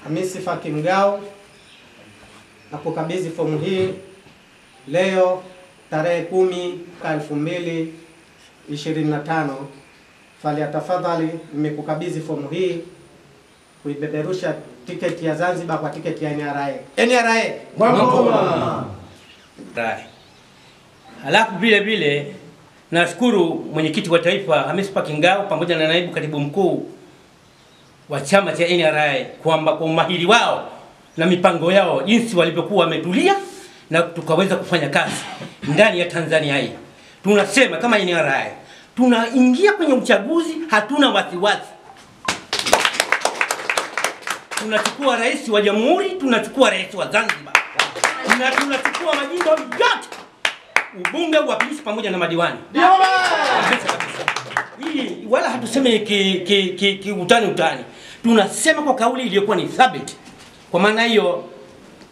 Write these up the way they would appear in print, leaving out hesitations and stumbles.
Hamisi Faki Mgao na kukabidhi fomu hii leo tarehe 10 2025. Fali tafadhali, nimekukabidhi fomu hii kuibeberusha tiketi ya Zanzibar kwa tiketi ya NRA. NRA Mwakoma. Halafu vile vile nashukuru mwenyekiti wa taifa Hamisi Faki Mgao pamoja na naibu katibu mkuu wa chama cha NRA kwamba kwa umahiri wao na mipango yao jinsi walivyokuwa wametulia na tukaweza kufanya kazi ndani ya Tanzania hii. Tunasema kama NRA tunaingia kwenye uchaguzi, hatuna wasiwasi. Tunachukua rais wa jamhuri, tunachukua rais wa Zanzibar na tunachukua majimbo yote, ubunge, uwakilishi pamoja na madiwani. Kabisa kabisa. Hii wala hatusemi ki utani utani, tunasema kwa kauli iliyokuwa ni thabiti. Kwa maana hiyo,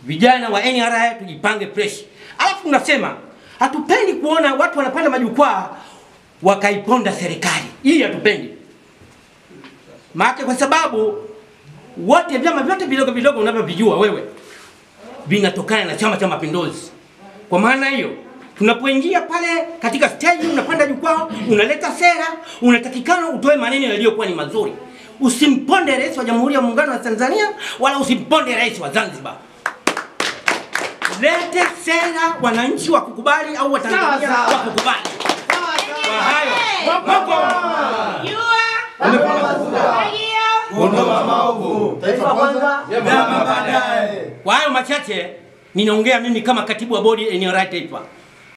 vijana wa NRA tujipange fresh. Alafu tunasema hatupendi kuona watu wanapanda majukwaa wakaiponda serikali. Hii hatupendi. Maana kwa sababu wote vyama vyote vidogo vidogo unavyovijua wewe vinatokana na Chama cha Mapinduzi. Kwa maana hiyo, tunapoingia pale katika stage, unapanda jukwaa, unaleta sera, unatakikana utoe maneno yaliyokuwa ni mazuri. Usimponde rais wa Jamhuri ya Muungano wa Tanzania wala usimponde rais wa Zanzibar. Lete sera wananchi wa kukubali au Watanzania wa kukubali. Kwa hayo, Ondoa maovu. Taifa kwanza, vyama baadaye. Kwa hayo machache ninaongea mimi kama katibu wa bodi NRA Taifa.